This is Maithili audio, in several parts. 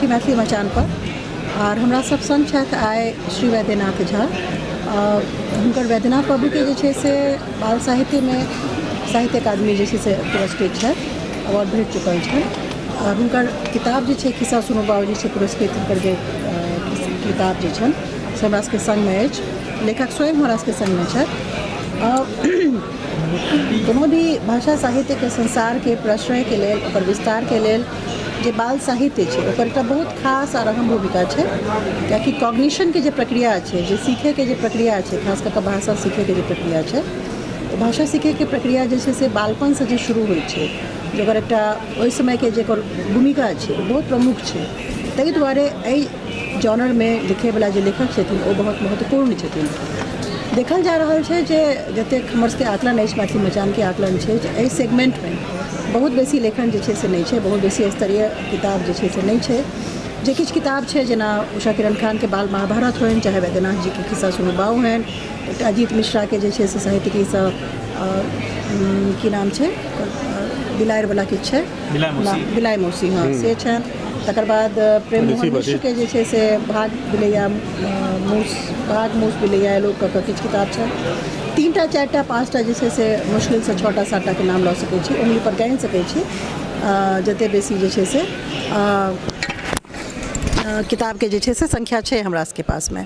छी मैथिली मचान पर आर हमरा सब संग छथि आइ श्री वैद्यनाथ झा। हुनकर वैद्यनाथ बाबूके जे छै से बाल साहित्यमे साहित्य अकादमी जे छै से पुरस्कृत छथि, अवार्ड भेट चुकल छनि आओर हुनकर किताब जे छै खिस्सा सुनू बाबू जे छै पुरस्कृत हुनकर जे किताब जे छनि से हमरा सबके सङ्गमे अछि। लेखक स्वयं हमरा सबके सङ्गमे छथि। कोनो भी भाषा साहित्यके संसारके प्रश्रयके लेल, ओकर विस्तारके लेल जे बाल साहित्य छै ओकर एकटा बहुत खास आओर अहम भूमिका छै, कियाकि कॉग्निशनके जे प्रक्रिया छै, जे सीखैके जे प्रक्रिया छै, खास कऽ कऽ भाषा सीखैके जे प्रक्रिया छै, ओ भाषा सीखैके प्रक्रिया जे छै से बालपनसँ जे शुरू होइ छै, जकर एकटा ओहि समयके जे एकर भूमिका छै ओ बहुत प्रमुख छै। ताहि दुआरे एहि जॉनरमे लिखैवला जे लेखक छथिन ओ बहुत महत्वपूर्ण छथिन। देखल जा रहल छै जे जतेक हमर सबके आकलन अछि, मैथिली मचानके आकलन छै जे एहि सेगमेंटमे बहुत बेसी लेखन जे छै से नहि छै, बहुत बेसी स्तरीय किताब जे छै से नहि छै। जे किछु किताब छै जेना उषा किरण खानके बाल महाभारत होइन, चाहे वैद्यनाथ जीके खिस्सा सुनू बाउ होइन, एकटा अजीत मिश्राके जे छै से साहित्यिकीसँ की नाम छै बिलाड़िवला किछु छै, बिलाइ मौसी, हँ से छनि। तकर बाद प्रेम मोहन मिश्रके जे छै से भाग बिलैया मूस, भाग मूस बिलैया एलो कऽ कऽ किछु किताब छनि। 3टा 4टा 5टा जे छै से मुश्किलसँ 6टा 7टाके नाम लऽ सकै छी, उंगलीपर गानि सकै छी जतेक बेसी जे छै से किताबके जे छै से संख्या छै हमरा सबके पासमे।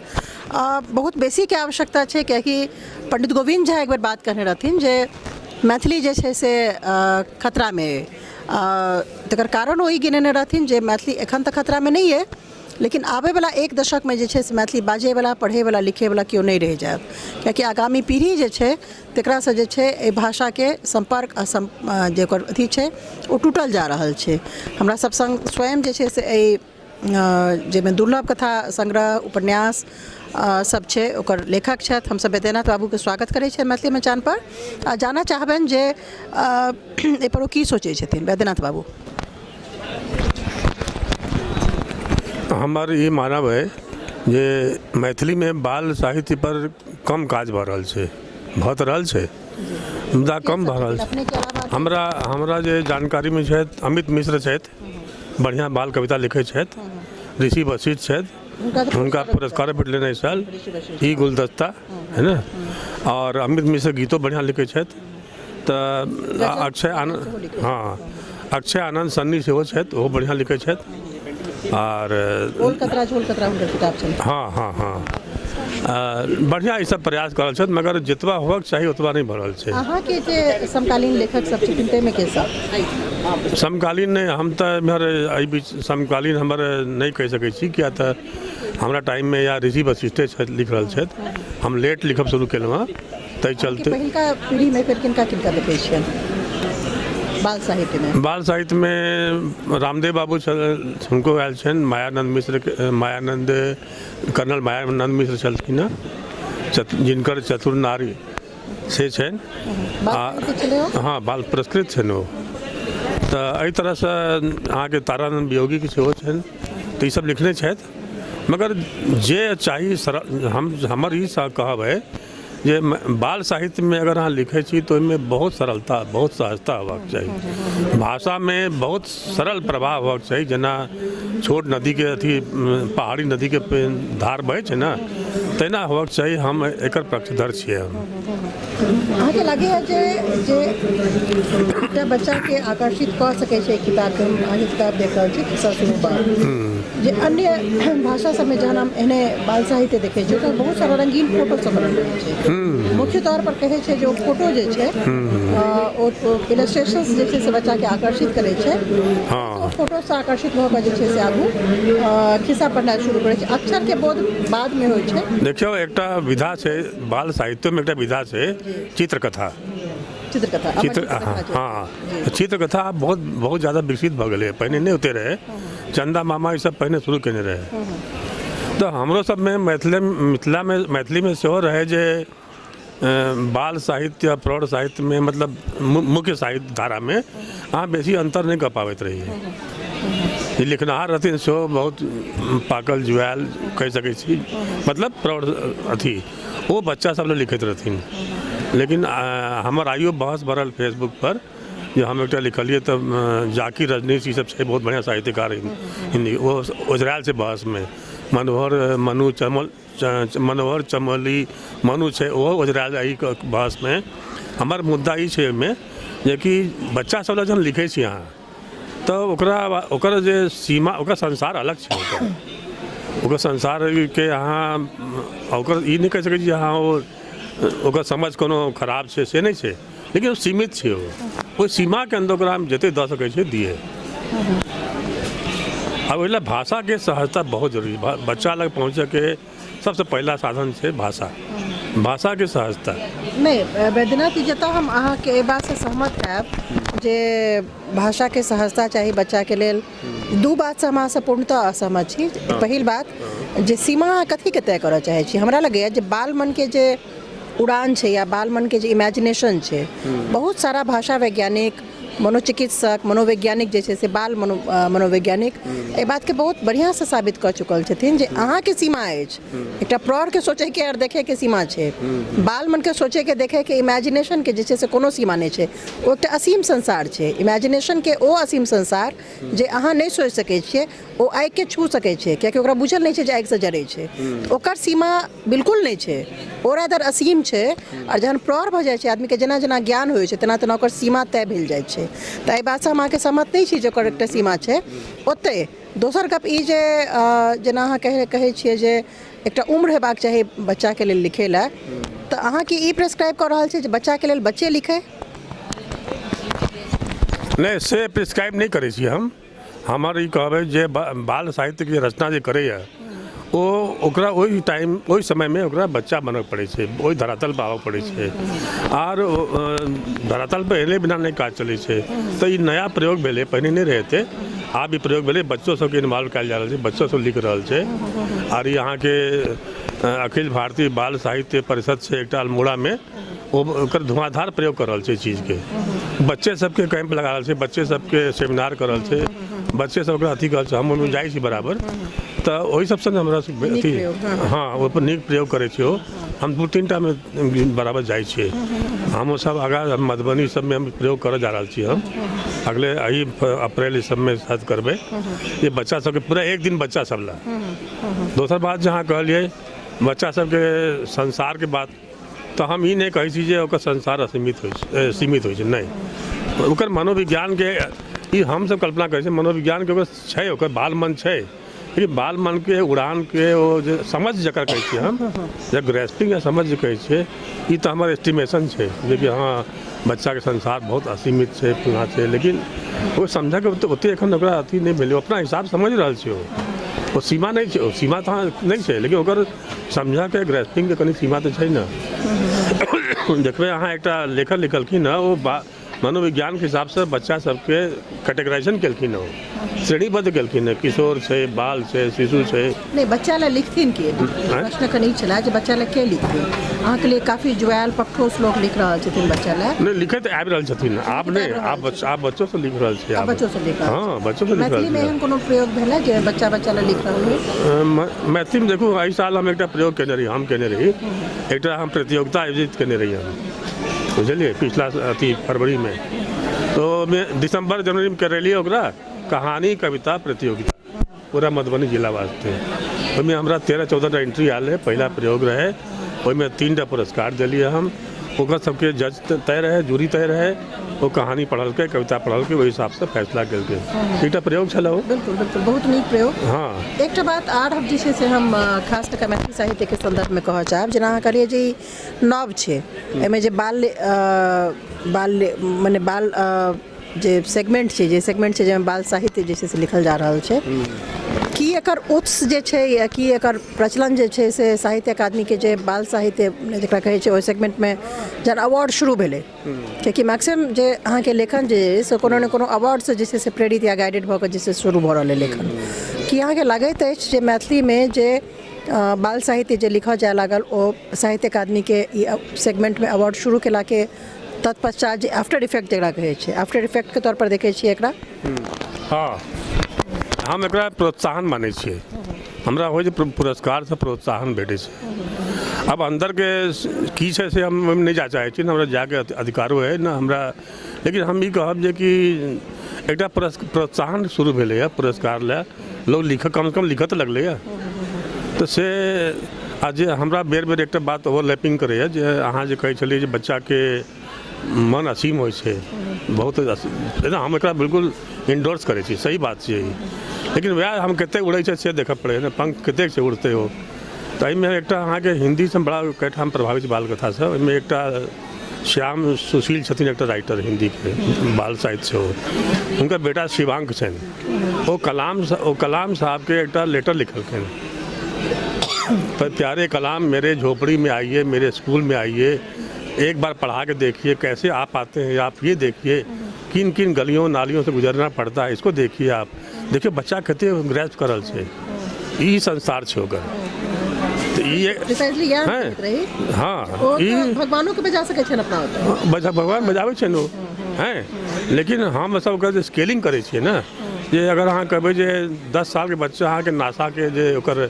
बहुत बेसीके आवश्यकता छै, कियाकि पण्डित गोविन्द झा एकबेर बात कहने रहथिन जे मैथिली जे छै से खतरामे अइ। तकर कारण ओ ई गिनेने रहथिन जे मैथिली एखन तऽ खतरामे नहि अइ, लेकिन आबैवला एक दशकमे जे छै से मैथिली बाजैवला, पढ़ैवला, लिखैवला केओ नहि रहि जायत, कियाकि आगामी पीढ़ी जे छै तकरासँ जे छै एहि भाषाके सम्पर्क आ जे ओकर अथी छै ओ टूटल जा रहल छै। हमरा सब सङ्ग स्वयं जे छै से एहि जाहिमे दुर्लभ कथा संग्रह, उपन्यास सब छै, ओकर लेखक छथि। हमसब वैद्यनाथ बाबूके स्वागत करै छियनि मैथिली मचान पर आ जानऽ चाहबनि जे एहिपर ओ की सोचै छथिन। वैद्यनाथ बाबू। हमर ई मानब अइ जे मैथिलीमे बाल साहित्य पर कम काज भऽ रहल छै, भऽ तऽ रहल छै मुदा कम भऽ रहल छै। हमरा हमरा जे जानकारीमे छथि अमित मिश्र छथि, बढ़िआँ बाल कविता लिखै छथि, ऋषि वशिष्ठ छथि, हुनका पुरस्कार भेटलनि एहि साल, ई गुलदस्ता है ने, आओर अमित मिश्र गीतो बढ़िआँ लिखै छथि। तऽ अक्षय आनन्द, हँ अक्षय आनन्द सन्नी सेहो छथि, ओहो बढ़िआँ लिखै छथि। आर हँ हँ हँ बढ़िआँ ई सब प्रयास कऽ रहल छथि, मगर जतबा होबक चाही ओतबा नहि भऽ रहल छै। अहाँके जे समकालीन लेखक सब छथिन ताहिमे के सब? समकालीन नहि, हम तऽ एम्हर एहि बीच समकालीन हमर नहि कहि सकै छी, किया तऽ हमरा टाइममे या ऋषि वशिष्ठे छथि लिख रहल छथि, हम लेट लिखब शुरू केलहुँ हँ, ताहि चलते। पहिलका पीढ़ीमे फेर किनका किनका देखै छियनि बाल साहित्यमे? बाल साहित्यमे रामदेव बाबू हुनको आयल छनि, मायानन्द मिश्रके, मायानन्द कर्नल मायानन्द मिश्र छलखिन हँ, जिनकर चतुर नारी से छनि। हँ बाल पुरस्कृत छनि ओ। तऽ एहि तरहसँ अहाँके तारानन्द वियोगीके सेहो छनि, तऽ ईसब लिखने छथि। मगर जे चाही सरल, हम हमर ई कहब अइ जे बाल साहित्यमे अगर अहाँ लिखै छी तऽ ओहिमे बहुत सरलता, बहुत सहजता होबाक चाही, भाषामे बहुत सरल प्रवाह होबाक चाही, जेना छोट नदीके अथी पहाड़ी नदीके धार बहै छै ने तहिना होबाक चाही। हम एकर पक्षधर छियै। हम अहाँके लागैए जे जे एकटा बच्चाके आकर्षित कऽ सकै छै किताबके? हम अहाँके किताब देख रहल छी खिस्सा सुनू बाल, जे अन्य भाषा सबमे जहन हम एहने बाल साहित्य देखै छियै तऽ बहुत सारा रंगीन फोटो सब बनल रहै छै। मुख्य तौर पर कहै छै जे ओ फोटो जे छै ओ इलस्ट्रेशंस जे छै से बच्चाके आकर्षित करै छै। ओ फोटोसँ आकर्षित भऽ कऽ जे छै से आगू खिस्सा पढ़नाइ शुरू करै छै, अक्षरके बोध बादमे होइ छै। देखियौ, एकटा विधा छै बाल साहित्यमे, एकटा विधा छै चित्रकथा। चित्रकथा, चित्र, हँ, चित्रकथा बहुत बहुत ज्यादा विकसित भऽ गेलै, पहिने नहि ओते रहै। चन्दा मामा ई सब पहिने शुरू केने रहै। तऽ हमरो सबमे मैथिली मिथिलामे मैथिलीमे सेहो रहै जे बाल साहित्य आ प्रौढ़ साहित्यमे, मतलब मुख्य साहित्य धारामे अहाँ बेसी अन्तर नहि कऽ पाबैत रहियै। जे लिखनहार रहथिन सेहो बहुत पाकल जुआयल कहि सकै छी, मतलब प्रौढ़ अथी ओ बच्चा सब लए लिखैत रहथिन। लेकिन हमर आइयो बहस बढ़ल फेसबुकपर जे हम एकटा लिखलियै तऽ जाकिर रजनीश ई सब छै, बहुत बढ़िआँ साहित्यकार हिन्दी, ओ ओझरायल छै बहसमे। मनोहर मनु चमल मनोहर चमोली मनु छै, ओहो ओझरायल एहि बहसमे। हमर मुद्दा ई छै एहिमे जेकि बच्चा सब लए जहन लिखै छी अहाँ तऽ ओकरा ओकर जे सीमा, ओकर संसार अलग छै, ओकर संसारके अहाँ ओकर ई नहि कहि सकै छी अहाँ ओ ओकर समझ कोनो खराब छै से नहि छै, लेकिन ओ सीमित छै। ओ ओहि सीमाके अन्दर ओकरा हम जतेक दऽ सकै छियै दियै। आ ओहि लए भाषाके सहजता बहुत जरूरी। बच्चा लग पहुँचैके सबसँ पहिला साधन छै भाषा, भाषाके सहजता। नहि वैद्यनाथ जी, जतऽ हम अहाँके एहि बातसँ सहमत हैब जे भाषाके सहजता चाही बच्चाके लेल, दू बातसँ हम अहाँसँ पूर्णतः असहमत छी। पहिल बात जे सीमा अहाँ कथीके तय करऽ चाहै छी। हमरा लगैए जे बाल मनके जे उड़ान छै या बाल मनके जे इमेजिनेशन छै, बहुत सारा भाषा वैज्ञानिक, मनोचिकित्सक, मनोवैज्ञानिक जे छै से बाल मनोवैज्ञानिक एहि बातके बहुत बढ़िआँसँ साबित कऽ चुकल छथिन जे अहाँके सीमा अछि एकटा प्रौढ़के सोचैके आओर देखैके सीमा छै, बाल मनके सोचैके देखैके इमेजिनेशनके जे छै से कोनो सीमा नहि छै। ओ एकटा असीम संसार छै इमेजिनेशनके, ओ असीम संसार जे अहाँ नहि सोचि सकै छियै ओ आगिके छू सकै छै, कियाकि ओकरा बुझल नहि छै जे आगिसँ जरै छै, ओकर सीमा बिल्कुल नहि छै, ओ रादर असीम छै। आओर जहन प्रौढ़ भऽ जाइ छै आदमीके, जेना जेना ज्ञान होइ छै तेना तेना ओकर सीमा तय भेल जाइ छै। तऽ एहि बातसँ हम अहाँके सहमत नहि छी जे ओकर एकटा सीमा छै। ओतहि दोसर गप ई जे जेना अहाँ कहै छियै जे एकटा उम्र हेबाक चाही बच्चाके लेल लिखै लए, तऽ अहाँ की ई प्रिस्क्राइब कऽ रहल छी जे बच्चाके लेल बच्चे लिखै? नहि, से प्रिस्क्राइब नहि करै छी हम। हमर ई कहब अछि जे बाल साहित्यके रचना जे करैए ओ ओकरा ओहि टाइम ओहि समयमे ओकरा बच्चा बनऽ पड़ै छै, ओहि धरातलपर आबऽ पड़ै छै, आर धरातलपर एले बिना नहि काज चलै छै। तऽ ई नया प्रयोग भेलै, पहिने नहि रहै एतेक, आब ई प्रयोग भेलै, बच्चो सबके इन्वॉल्व कयल जा रहल छै, बच्चो सब लिख रहल छै। आर ई अहाँके अखिल भारतीय बाल साहित्य परिषद छै एकटा अल्मोड़ामे, ओ ओकर धुआंधार प्रयोग कऽ रहल छै चीजके, बच्चे सबके कैंप लगा रहल छै, बच्चे सबके सेमिनार कऽ रहल छै, बच्चे सबके अथी कऽ रहल छै। हम ओहिमे जाइ छी बराबर, तऽ ओहि सबसँ ने हमरा अथी हँ ओहिपर नीक प्रयोग करै छै ओ। हम दू तीन टामे बराबर जाइ छियै, हम ओसब आगाँ मधुबनी सबमे हम प्रयोग करऽ जा रहल छी। हम अगले एहि अप्रैल ई सबमे शायद करबै जे बच्चा सबके पूरा एक दिन बच्चा सब लए। दोसर बात जे अहाँ कहलियै बच्चा सबके संसारके बात, तऽ हम ई नहि कहै छी जे ओकर संसार असीमित होइ छै, सीमित होइ छै, नहि। ओकर मनोविज्ञानके ई हमसब कल्पना करै छियै, मनोविज्ञानके ओकर छै, ओकर बाल मन छै, लेकिन बाल मनके उड़ानके ओ जे समझ जकरा कहै छियै हम, जे ग्रेस्पिंग या समझ जे कहै छियै, ई तऽ हमर एस्टिमेशन छै जेकि हँ बच्चाके संसार बहुत असीमित छै, फल्लाँ छै, लेकिन ओ समझऽके ओतेक एखन ओकरा अथी नहि भेलै, ओ अपना हिसाब समझि रहल छै, ओ सीमा नहि छै, ओ सीमा तऽ नहि छै, लेकिन ओकर समझऽके ग्रेस्पिंगके कनि सीमा तऽ छै ने। देखबै अहाँ एकटा लेखक लिखलखिन हँ, ओ मनोविज्ञानके हिसाबसँ बच्चा सबके कैटेगराइजेशन केलखिन हँ, ओ श्रेणीबद्ध केलखिन हँ, किशोर छै, बाल छै, शिशु छै। नहि, बच्चा लए लिखथिन के? प्रश्न कनि छलै जे बच्चा लए के लिखथिन। अहाँके लिए काफी जुआयल पकठोस लोक लिख रहल छथिन बच्चा लए। नहि, लिखैत आबि रहल छथिन आब, नहि आब, आब बच्चो सब लिख रहल छै, आब बच्चो सब लिख रहल। हँ, बच्चो सब लिख रहल। मैथिलीमे एहन कोनो प्रयोग भेलै जे बच्चा बच्चा लए लिख रहल होइ? मैथिलीमे देखू, एहि साल हम एकटा प्रयोग केने रही, हम केने रही एकटा हम प्रतियोगिता आयोजित केने रही हम, बुझलियै, पिछला अथी फरवरीमे, तो ओहिमे दिसम्बर जनवरीमे करेलियै ओकरा कहानी कविता प्रतियोगिता पूरा मधुबनी जिला वास्ते। ओहिमे हमरा 13-14 टा एंट्री आयल रहै, पहिला प्रयोग रहै, ओहिमे 3 टा पुरस्कार देलियै हम। ओकर सबके जज तय रहै, जूरी तय रहै, ओ कहानी पढ़लकै, कविता पढ़लकै, ओहि हिसाबसँ फैसला केलकै। एकटा प्रयोग छलै ओ। बिल्कुल बिल्कुल, बहुत नीक प्रयोग। हँ। एकटा बात आर हम जे छै से हम खास कऽ कऽ मैथिली साहित्यके सन्दर्भमे कहऽ चाहब, जेना अहाँ कहलियै जे ई नव छै, एहिमे जे बाल बाल मने बाल जे सेगमेंट छै, जे सेगमेंट छै जाहिमे बाल साहित्य जे छै से लिखल जा रहल छै, की एकर उत्स जे छै या की एकर प्रचलन जे छै से साहित्य अकादमीके जे बाल साहित्य जकरा कहै छै ओहि सेगमेंटमे जहन अवार्ड शुरू भेलै, कियाकि मैक्सिमम जे अहाँके लेखन जे अइ से कोनो ने कोनो अवार्डसँ जे छै से प्रेरित या गाइडेड भऽ कऽ जे छै से शुरू भऽ रहल अइ लेखन, की अहाँके लागैत अछि जे मैथिलीमे जे बाल साहित्य जे लिखऽ जाय लागल ओ साहित्य अकादमीके ई सेगमेंटमे अवार्ड शुरू केलाके तत्पश्चात जे आफ्टर इफेक्ट जकरा कहै छै, आफ्टर इफेक्टके तौर पर देखै छियै एकरा? हँ, हम एकरा प्रोत्साहन मानै छियै। हमरा होइ छै पुरस्कारसँ प्रोत्साहन भेटै छै। आब अन्दरके की छै से हम ओहिमे नहि जाय चाहै छी, हमरा जायके अधिकारो अइ ने हमरा, लेकिन हम ई कहब जेकि एकटा प्रोत्साहन शुरू भेलैए, पुरस्कार लए लोक लिखऽ, कमसँ कम लिखऽ तऽ लगलैए। तऽ से आ जे हमरा बेर बेर एकटा बात ओवरलैपिंग करैए जे अहाँ जे कहै छलियै जे बच्चाके मन असीम होइ छै, बहुत जेना हम एकरा बिल्कुल इन्डोर्स करै छी, सही बात छियै ई, लेकिन वएह हम कतेक उड़ै छै से देखऽ पड़ैए ने, पंख कतेक छै उड़तै ओ। तऽ एहिमे एकटा अहाँके हिन्दीसँ बड़ा कए ठाम प्रभावित बाल कथासँ, ओहिमे एकटा श्याम सुशील छथिन, एकटा राइटर हिन्दीके बाल साहित्य सेहो, हुनकर बेटा शिवांक छनि, ओ कलाम साहबके एकटा लेटर लिखलखिन, पर प्यारे कलाम मेरे झोपड़ी में आइए, मेरे स्कूल में आइए, एक बार पढ़ा के देखिए कैसे आप आते हैं, आप ये देखिए किन किन गलियों नालियों से गुजरना पड़ता है, इसको देखिए आप, देखिए बच्चा कते ग्रैस्प कर रहल छै, ई संसार छै ओकर। तऽ ई प्रिसाइजली इएह हैं। कहैत रही। हँ, ओ ई तऽ भगवानो के बजा सकै छनि अपना ओतऽ। बजा, भगवान बजाबै छै ने ओ, हैं, लेकिन हम सब ओकर जे स्केलिंग करै छियै ने, जे अगर अहाँ कहबै जे 10 सालके बच्चा अहाँके नासाके जे ओकर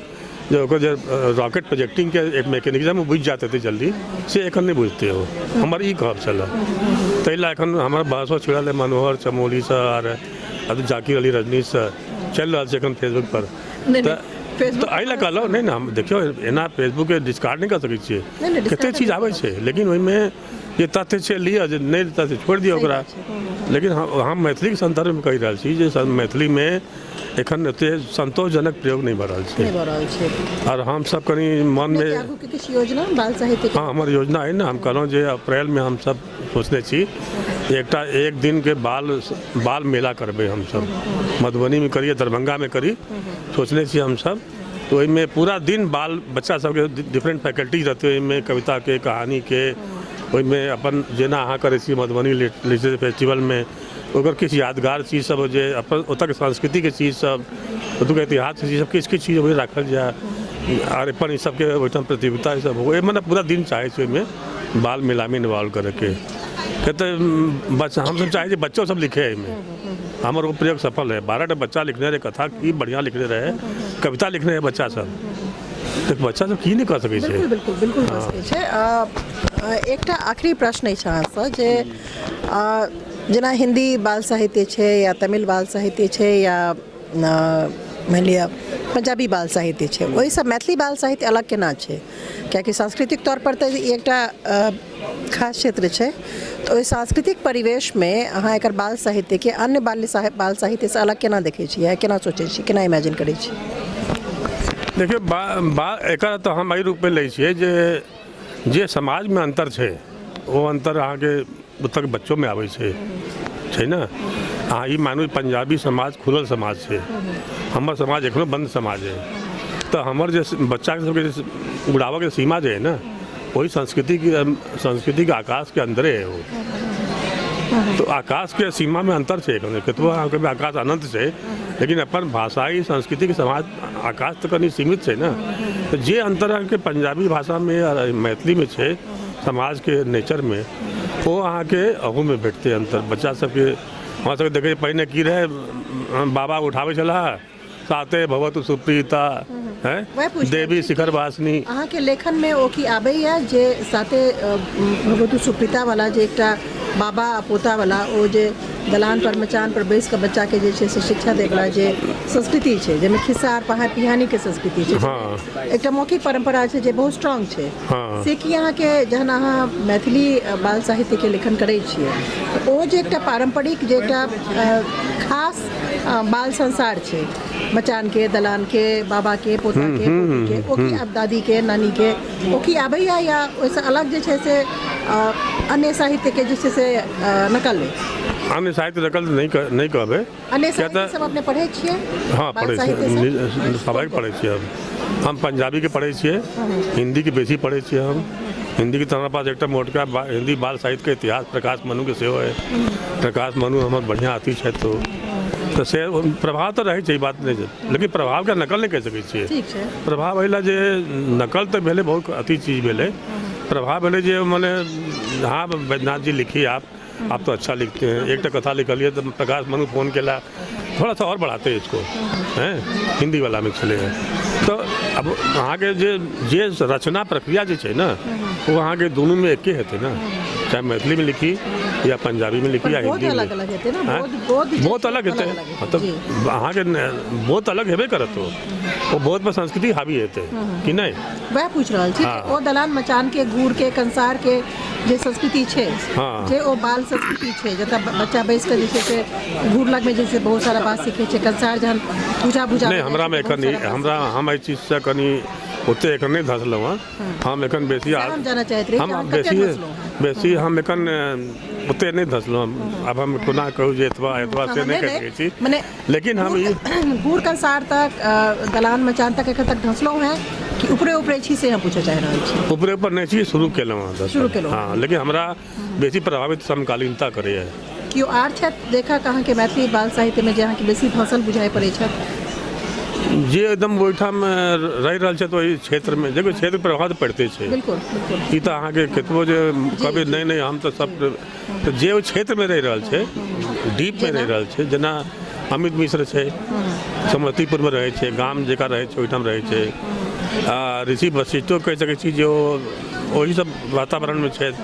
जे रॉकेट प्रोजेक्टिंगके एक मैकेनिज्म बुझि जायत एते जल्दी, से एखन नहि बुझतै ओ, हमर ई कहब छलए। ताहि लए एखन हमर बहसो छिड़ल अइ मनोहर चमोलीसँ आर जाकिर अली रजनीशसँ चलि रहल छै एखन फेसबुक पर। नहि, तऽ फेसबुक तऽ एहि लए कहलहुँ नहि ने, हम देखियौ एना फेसबुकके डिस्कार्ड नहि कऽ सकै छियै, नहि, नहि, कते discard चीज नहि आबै छै, लेकिन ओहिमे जे तथ्य छै लिअ, जे नहि तथ्य छोड़ि दियौ सही ओकरा। बात छै। लेकिन हम मैथिलीके सन्दर्भमे कहि रहल छी जे मैथिलीमे एखन एते संतोषजनक प्रयोग नहि भऽ रहल छै, नहि भऽ रहल छै। आओर हमसब कनि मनमे अपनेके आगूके किछु योजना बाल साहित्यके? हँ, हमर योजना अइ ने, हम कहलहुँ जे अप्रैलमे हमसब सोचने छी एकटा एक दिनके बाल बाल मेला करबै हमसब, मधुबनीमे करी या दरभंगामे करी, सोचने छी हमसब। तऽ ओहिमे पूरा दिन बाल बच्चा सबके डिफरेंट फैकल्टीज रहतै ओहिमे, कविताके, कहानीके, ओहिमे अपन जेना अहाँ करै छी मधुबनी लिटरेचर फेस्टिवलमे, ओकर किछु यादगार चीज सब जे अपन ओतऽके संस्कृतिके चीज सब, ओतुका इतिहासके चीज सब, किछु किछु चीज ओहिमे राखल जाय, आर अपन ई सबके ओहिठाम प्रतियोगिता ई सब हो, मने पूरा दिन चाहै छी ओहिमे बाल मेलामे इन्वॉल्व करैके। तऽ बच्चा हमसब चाहै छी बच्चो सब लिखे एहिमे, हमर ओ प्रयोग सफल है, 12 टा बच्चा लिखने रहै कथा, की बढ़िआँ लिखने रहै, कविता लिखने रहै बच्चा सब, तऽ बच्चा सब की नहि कऽ सकै छै। बिल्कुल बिल्कुल बिल्कुल कऽ सकै छै। एकटा आखिरी प्रश्न अछि अहाँसँ जे जेना हिन्दी बाल साहित्य छै या तमिल बाल साहित्य छै या मानि लिअ पंजाबी बाल साहित्य छै, ओहिसँ मैथिली बाल साहित्य अलग केना छै? कियाकि सांस्कृतिक तौर पर तऽ ई एकटा खास क्षेत्र छै, तऽ ओहि सांस्कृतिक परिवेशमे अहाँ एकर बाल साहित्यके अन्य बाल साहित्यसँ अलग केना देखै छियै, केना सोचै छियै, केना इमेजिन करै छियै? देखियौ, बा एकर तऽ हम एहि रूपमे लै छियै जे जे समाजमे अन्तर छै ओ अन्तर अहाँके ओतऽ बच्चोमे आबै छै, छै ने? अहाँ ई मानू पंजाबी समाज खुलल समाज छै, हमर समाज एखनो बन्द समाज है, तऽ हमर जे बच्चा सबके जे उड़ाबऽके सीमा जे है ने, ओहि संस्कृतिके आकाशके अन्दरे है ओ, तो आकाशके सीमामे अन्तर छै एखन, कतबो अहाँ कहबै आकाश अनन्त छै, लेकिन अपन भाषाई संस्कृतिके समाज आकाश तऽ कनि सीमित छै ने। तऽ जे अन्तर अहाँके पंजाबी भाषामे आओर मैथिलीमे छै समाजके नेचरमे, ओ अहाँके अहूमे भेटतै अन्तर। बच्चा सबके हमरा सबके देखै पहिने की रहै, बाबा उठाबै छलाह साते भवतु सुप्रीता, हैं, वएह पूछि रहल देवी छी। शिखर वासिनी। अहाँके लेखनमे ओ की आबैया जे साते भगवती सुप्रीता वाला जे एकटा बाबा आ पोता वाला ओ जे दलान पर मचान पर बैस कऽ बच्चाके जे छै से शिक्षा दैवला जे संस्कृति छै, जाहिमे खिस्सा आर पिहानीके संस्कृति छै, एकटा मौखिक परम्परा छै जे बहुत स्ट्रांग छै, से की अहाँके जहन अहाँ मैथिली बाल साहित्यके लेखन करै छियै तऽ ओ जे एकटा पारम्परिक जे एकटा खास बाल संसार छै, मचानके, दलानके, बाबाके, पोताके, पोतीके, ओ की आब दादीके, नानीके, ओ की आबैया या ओहिसँ अलग जे छै से अन्य साहित्यके जे छै से नकल अइ? अन्य साहित्य नकल नहि कहबै। अन्य साहित्य सब अपने पढ़ै छियै? हँ, बाल पढ़ै साहित्य सब? छियै, सबाइके पढ़ै छियै। हम पंजाबीके पढ़ै छियै, हिन्दीके बेसी पढ़ै छियै हम। हिन्दीके तऽ हमरा पास एकटा मोटका हिन्दी बाल साहित्यके इतिहास प्रकाश मनुके सेहो अइ। प्रकाश मनु हमर बढ़िआँ अथी छथि, तऽ से प्रभाव तऽ रहै छै, ई बात नहि छै, लेकिन प्रभावके नकल नहि कहि सकै छियै। ठीक छै। प्रभाव एहि लए जे नकल तऽ भेलै, बहुत अथी चीज भेलै, प्रभाव भेलै जे मने हाँ वैद्यनाथ जी लिखिए, आप तो अच्छा लिखते हैं। एकटा कथा लिखलियै तऽ प्रकाश मनु फोन केला थोड़ा सा और बढ़ाते हैं इसको, हैं हिंदी वालामे छलै हँ। तऽ आब अहाँके जे जे रचना प्रक्रिया जे छै ने, ओ अहाँके दुनूमे एके हेतै ने, चाहे मैथिलीमे लिखी या पंजाबीमे लिखी या पर बोध हिन्दीमे। अलग अलग हेतै ने। आँय? बोध बोध जे बहुत छै, अलग हेतै। अलग हँ, तऽ जी। अहाँके बहुत अलग हेबे करत। ओ बहुत पर संस्कृति हावी हेतै कि नहि? वएह पूछि रहल छी। ओ दलान मचान के, गुड़ के, कंसार के जे संस्कृति छै, जे ओ बाल संस्कृति छै, जतऽ बच्चा बैस कऽ जे छै से घूर लगमे जे छै बहुत सारा बात सीखै छै, कंसार जहन पूजा भूजा नहि, हमरामे एखन हमरा हम एहि चीजसँ कनि ओते एखन नहि धसलहुँ हँ। हम एखन बेसी हम जानऽ चाहैत रही हम कि अहाँ कते बेसी धसलहुँ हँ। बेसी हम एखन ओते नहि धसलहुँ हँ। आब हम कोना कहू जे एतबा एतबा से नहि कहि सकै छी, मने लेकिन हम ई गुड़ कंसार तक, दलान मचान तक एखन तक धसलहुँ हँ कि ऊपरे ऊपरे छी, से हम पूछऽ चाहि रहल छी। ऊपरे ऊपर नहि छी, शुरू केलहुँ हँ। शुरू केलहुँ। हँ, लेकिन हमरा बेसी प्रभावित समकालीनता करैए। केओ आर छथि लेखक अहाँके मैथिली बाल साहित्यमे जे अहाँके बेसी धसल बुझाइ पड़ै छथि? जे एकदम ओहिठाम रहि रहल छथि, ओहि क्षेत्रमे, देखियौ, क्षेत्र प्रभाव तऽ पड़िते छै। बिल्कुल बिल्कुल ई तऽ अहाँके कतबो जे कहबै नहि नहि, हम तऽ सब तऽ जे ओहि क्षेत्रमे रहि रहल छै, डीपमे रहि रहल छै, जेना अमित मिश्र छै, समस्तीपुरमे रहै छै, गाम जकाँ रहै छै, ओहिठाम रहै छै। आ ऋषि वशिष्ठो कहि सकै छी जे ओ ओही सब वातावरणमे छथि,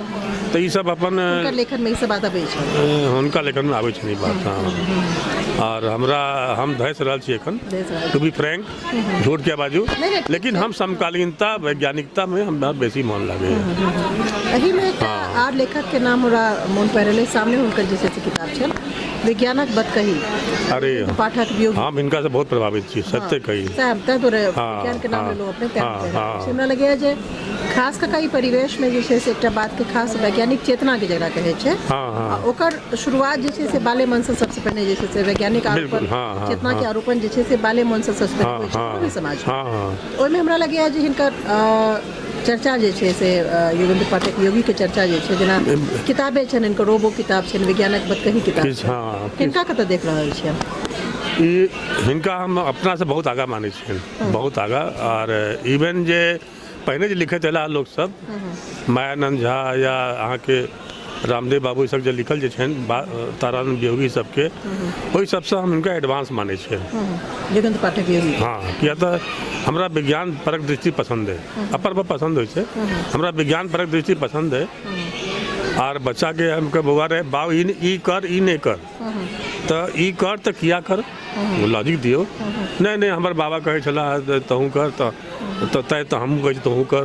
तऽ ई सब अपन हुनकर लेखनमे ई सब बात अबै छै? हुनका लेखनमे आबै छनि ई बात, हँ। आओर हमरा हम धसि रहल छी एखन। धसि रहल। टू बी फ्रैंक, झूठ किया बाजू। नहि, ठीक। लेकिन हम समकालीनता, वैज्ञानिकतामे हमरा बेसी मोन लागैए। एहिमे एकटा आर लेखकके नाम हमरा मोन पड़ि रहल अइ, सामने हुनकर जे छै से किताब छनि, विज्ञानक बतकही। अरे, पाठक वियोगी। हम हिनकासँ बहुत प्रभावित छी, सत्य कही। सएह, ताहि दुआरे विज्ञानके नाम लेलहुँ अपने, तैं कहि रहल छी। हमरा लगैए जे खास कऽ कऽ ई परिवेशमे जे छै से एकटा बातके खास वैज्ञानिक चेतनाके जकरा कहै छै, हँ हँ आ ओकर शुरुआत जे छै से बाले मनसँ सबसँ पहिने जे छै से वैज्ञानिक आरोपण, बिल्कुल, हँ, हँ, चेतनाके आरोपण जे छै से बाले मनसँ सबसँ पहिने होइ छै कोनो भी समाजमे। हँ हँ ओहिमे हमरा लगैए जे हिनकर चर्चा जे छै से योगेंद्र पाठक योगीके चर्चा जे छै, जेना किताबे छनि हिनकर, रोबो किताब छनि, विज्ञानक बतकही किताब। किछु, हँ। हिनका कतऽ देख रहल छियै? ई हिनका हम अपनासँ बहुत आगाँ मानै छियनि, बहुत आगाँ। आर इवन जे पहिने जे लिखैत अयला लोकसभ, मायानन्द झा या अहाँके रामदेव बाबू, ई सब जे लिखल जे छनि, तारानन्द वियोगी सबके, ओहि सबसँ हम हिनका एडवांस मानै छियनि। योगेंद्र पाठक योगी। हँ, किया तऽ हमरा विज्ञान परक दृष्टि पसन्द अइ, अपन अपन पसन्द होइ छै। हमरा विज्ञान परक दृष्टि पसन्द अइ। आर बच्चाके हम कहब, बौआ रे बाउ, ई ई कर, ई नहि कर, तऽ ई कर तऽ किया कर, लॉजिक दियौ। नहि नहि, हमर बाबा कहै छलाह जे तहूँ कर, तऽ तऽ तैँ तऽ हमहूँ कहै छी तोहूँ कर।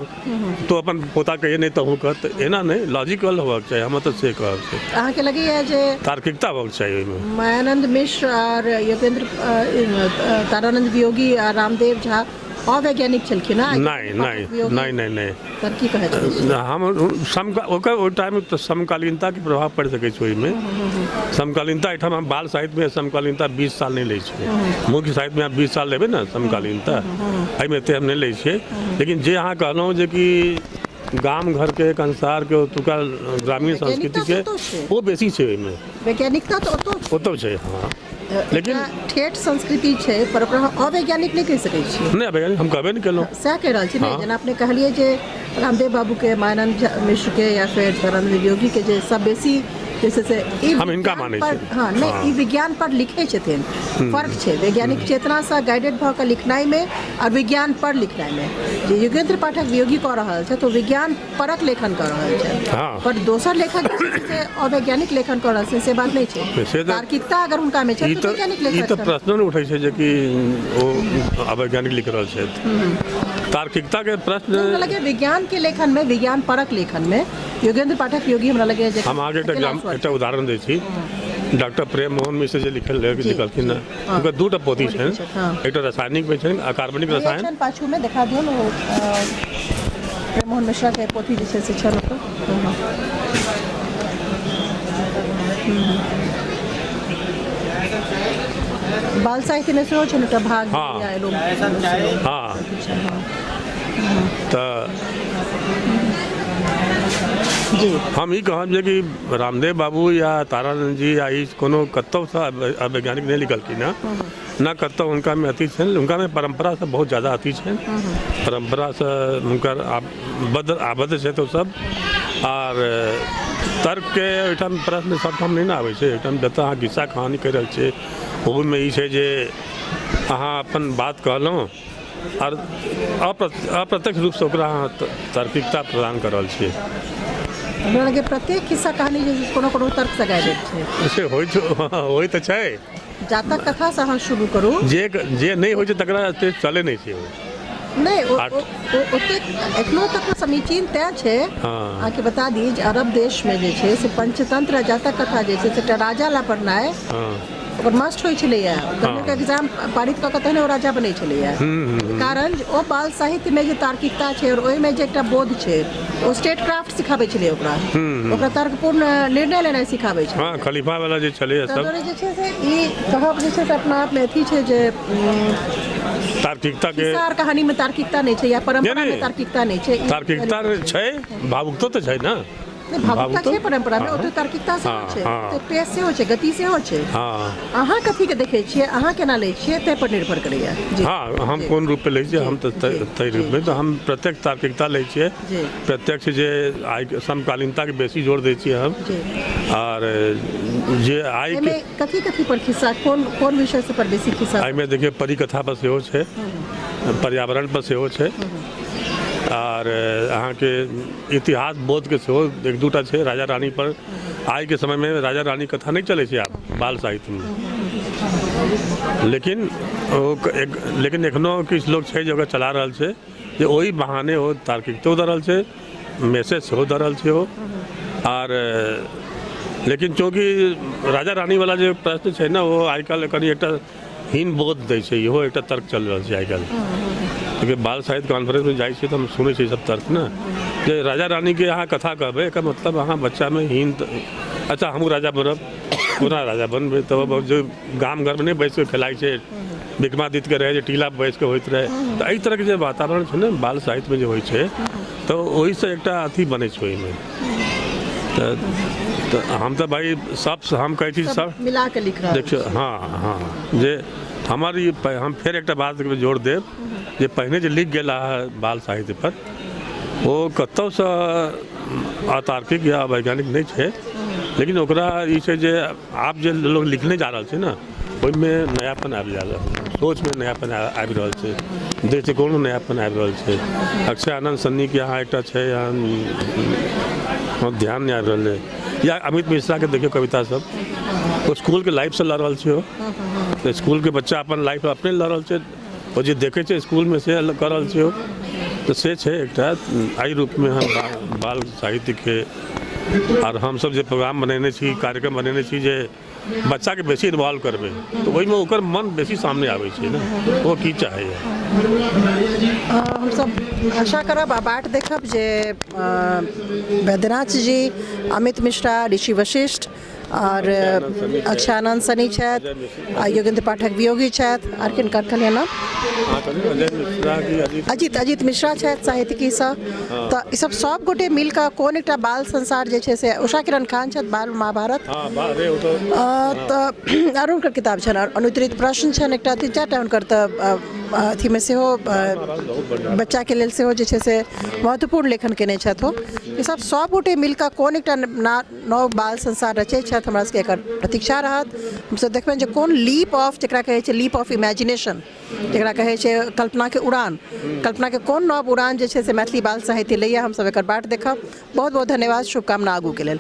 तो अपन पोता कहिए नहि तहूँ कर, तऽ एना नहि, लॉजिकल होबाक चाही। हमर तऽ से कहब छै। अहाँके लगैए जे तार्किकता होबाक चाही ओहिमे। मायानंद मिश्र आर योगेंद्र तारानंद वियोगी आ रामदेव झा अवैज्ञानिक छलखिन हँ? नहि नहि नहि नहि नहि। तब की कहै छी? हम सम ओकर ओहि टाइममे तऽ समकालीनताके प्रभाव पड़ि सकै छै ओहिमे। समकालीनता एहिठाम हम बाल साहित्यमे समकालीनता 20 साल नहि लै छियै। मुख्य साहित्यमे अहाँ 20 साल लेबै ने समकालीनता, एहिमे एतेक हम नहि लै छियै। लेकिन जे अहाँ कहलहुँ जे कि गाम घरके, कंसारके, ओतुका ग्रामीण वैज्ञानिकता संस्कृतिके तऽ ओतौ छै। ओ बेसी छै ओहिमे। वैज्ञानिकता तऽ ओतौ छै। ओतौ छै, हँ, लेकिन एकटा ठेठ संस्कृति छै, पर ओकरा अहाँ अवैज्ञानिक नहि कहि सकै छियै। नहि, वैज्ञानिक हम कहबे नहि केलहुँ। सएह कहि रहल छी ने। जेना अपने कहलियै जे रामदेव बाबूके, मायानंद झा मिश्रके या फेर धर्मेंद्र योगीके जे सब बेसी जे छै से ई हम हिनका विज्ञान मानै पर छी। हँ, नहि, ई विज्ञान पर लिखै छथिन, फर्क छै वैज्ञानिक चेतनासँ गाइडेड भऽ कऽ लिखनाइमे आओर विज्ञान पर लिखनाइमे। जे योगेंद्र पाठक वियोगी कऽ रहल छथि, ओ विज्ञान परक लेखन कऽ रहल छथि। पर दोसर लेखक जे छै से अवैज्ञानिक लेखन कऽ रहल छै, से बात नहि छै। से तऽ तार्किकता अगर हुनकामे छै ई तऽ तऽ वैज्ञानिक ई लेखक तऽ छथि। प्रश्नो नहि उठै छै जे कि ओ अवैज्ञानिक लिख रहल छथि, तार्किकताके प्रश्न। हमरा लगैए विज्ञान के लेखन में, विज्ञान परक लेखन में योगेंद्र पाठक योगी हमरा लगैए जे हम अहाँके एकटा अकेला एग्जाम स्वर। एकटा उदाहरण दै छी। डॉक्टर प्रेम मोहन मिश्र जे लिखल लिखलखिन हँ, हुनकर दूटा पोथी ओ लिखै छनि। छथि, हँ। एकटा रासायनिकमे छनि, अकार्बनिक भैया रसायन। छनि पाछू में, देखा दियौ ने। ओ प्रेम मोहन मिश्रा के पोथी जे छै से छनि ओतऽ। बाल साहित्य मे सेहो छनि एकटा भाग। या एलो। तऽ जी। हम ई कहब जे कि रामदेव बाबू या तारानंद जी या ई कोनो कतहुसँ अवैज्ञानिक नहि लिखलखिन हँ ने, कतहु हुनकामे अथी छनि। हुनकामे परम्परासँ बहुत ज्यादा अथी छनि, परम्परासँ हुनकर आबद्ध आबद्ध छथि ओसभ। आर तर्कके ओहिठाम प्रश्न सभठाम नहि ने आबै छै। एहिठाम जतऽ अहाँ खिस्सा कहानी कहि रहल छियै, ओहूमे ई छै जे अहाँ अपन बात कहलहुँ आओर अप्रत्यक्ष रूपसँ ओकरा अहाँ तार्किकता प्रदान कऽ रहल छियै। हमरा लगैए प्रत्येक खिस्सा कहानी जे छै कोनो कोनो तर्कसँ गाइडेड छै। से होइ तऽ छै। जातक कथासँ अहाँ शुरू करू। जे जे नहि होइ छै तकरा एते चलै नहि छै ओ। नहि, ओतेक एखनो तक समीचीन तैँ छै। अहाँके बता दी जे अरब देशमे जे छै से पंचतंत्र आ जातक कथा जे छै से एकटा राजा ला पढ़नाइ ओकर मस्ट होइ छलैए। तहन एग्जाम पारित कऽ कऽ तहने ओ राजा बनै छलैए, कारण जे ओ बाल साहित्यमे जे तार्किकता छै आओर ओहिमे जे एकटा बोध छै, ओ स्टेट क्राफ्ट सिखाबै छलै ओकरा, ओकरा तर्कपूर्ण निर्णय लेनाइ सिखाबै छलै। हँ, खलीफा वाला जे छलैए सब। ताहि जे छै से ई कहब जे छै से अपना आपमे अथी छै जे तार्किकता के खिस्सा आओर कहानीमे तार्किकता नहि छै या परम्परामे तार्किकता नहि छै। तार्किकता छै, भावुकतो तऽ छै ने। नहि, भावुकता छै परम्परामे, ओते तार्किकता सेहो छै, ओते पेश सेहो छै, गति सेहो छै। अहाँ कथीके देखै छियै, अहाँ केना लै छियै, ताहि पर निर्भर करैए। हँ, हम कोन रूपमे लै छियै, हम तऽ ताहि रूपमे तऽ हम प्रत्यक्ष तार्किकता लै छियै, प्रत्यक्ष जे आइ समकालीनताके बेसी जोर दै छियै हम। आर जे आइ कथी कथी पर खिस्सा, कोन कोन विषय सब पर बेसी खिस्सा? एहिमे देखियौ, परिकथा पर सेहो छै, पर्यावरण पर सेहो छै, आर अहाँके इतिहास बोधके सेहो एक दूटा छै, राजा रानी पर। आइके समयमे राजा रानी कथा नहि चलै छै आब बाल साहित्यमे, लेकिन ओ लेकिन एखनो किछु लोक छै जे ओकरा चला रहल छै, जे ओहि बहाने ओ तार्किकतो दऽ रहल छै, मैसेज सेहो दऽ रहल छै ओ। आर लेकिन चूँकि राजा रानीवला जे प्रश्न छै ने, ओ आइ काल्हि कनि एकटा हीन बोध दै छै, इहो एकटा तर्क चलि रहल छै आइ काल्हि। क्योंकि बाल साहित्य कॉन्फ्रेंसमे जाइ छियै तऽ हम सुनै छियै सब तर्क ने, जे राजा रानीके अहाँ कथा कहबै, एकर मतलब अहाँ बच्चामे हीन, अच्छा हमहूँ राजा बनब, कोना राजा बनबै? तब जे गाम घरमे नहि बैस कऽ खेलाइ छै, विक्रमादित्यके रहै जे टीला बैस कऽ होइत रहै, तऽ एहि तरहके जे वातावरण छै ने बाल साहित्यमे जे होइ छै, तऽ ओहिसँ एकटा अथी बनै छै ओहिमे। तऽ हम तऽ भाइ सब हम कहै छी सब मिला कऽ लिख रहल। देखियौ, हँ हँ, जे हमर ई हम फेर एकटा बातके जोर देब जे पहिने जे लिख गेला है बाल साहित्य पर, ओ कतहुसँ अतार्किक या वैज्ञानिक नहि छै, लेकिन ओकरा ई छै जे आब जे लोग लिखने जा रहल छै ने, ओहिमे नयापन आबि जा रहल छै, सोचमे नयापन आबि रहल छै, दृष्टिकोणमे नयापन आबि रहल छै। अक्षय आनन्द सन्नीके यहाँ एकटा छै, यहाँ ध्यान नहि आबि रहल है, या अमित मिश्राके देखियौ कविता सब, ओ स्कूलके लाइफसँ लऽ रहल छै। ओ तऽ स्कूलके बच्चा अपन लाइफ अपने लऽ रहल छै, ओ जे देखै छै स्कूलमे से कऽ रहल छै ओ। तऽ से छै एकटा एहि रूपमे हम बाल साहित्यके। आर हमसब जे प्रोग्राम बनेने छी, कार्यक्रम बनेने छी, जे बच्चाके बेसी इन्वॉल्व करबै तऽ ओहिमे ओकर मन बेसी सामने आबै छै ने, ओ की चाहैए। हमसब आशा करब आ बाट देखब जे वैद्यनाथ जी, अमित मिश्रा, ऋषि वशिष्ठ आओर अक्षयानंद सनी छथि आ योगेंद्र पाठक वियोगी छथि, आर किनकर कहलियै नाम? अजित अजित मिश्रा छथि साहित्यिकीसँ। तऽ ईसब सब गोटे मिलकऽ कोन एकटा बाल संसार जे छै से, उषा किरण खान छथि बाल महाभारत, तऽ आरो हुनकर किताब छनि, अनुत्तरित प्रश्न छनि एकटा, तीन चारि टा हुनकर तऽ अथीमे सेहो बच्चाके लेल सेहो जे छै से महत्वपूर्ण लेखन केने छथि ओ। ईसब सब गोटे मिलकऽ कोन एकटा नव बाल संसार रचै छथि, हमरा सबके एकर प्रतीक्षा रहत। हमसब देखबनि जे कोन लीप ऑफ, जकरा कहै छै लीप ऑफ इमेजिनेशन, जकरा कहै छै कल्पनाके उड़ान, कल्पनाके कोन नव उड़ान जे छै से मैथिली बाल साहित्य लैए, हमसब एकर बाट देखब। बहुत बहुत धन्यवाद, शुभकामना आगूके लेल।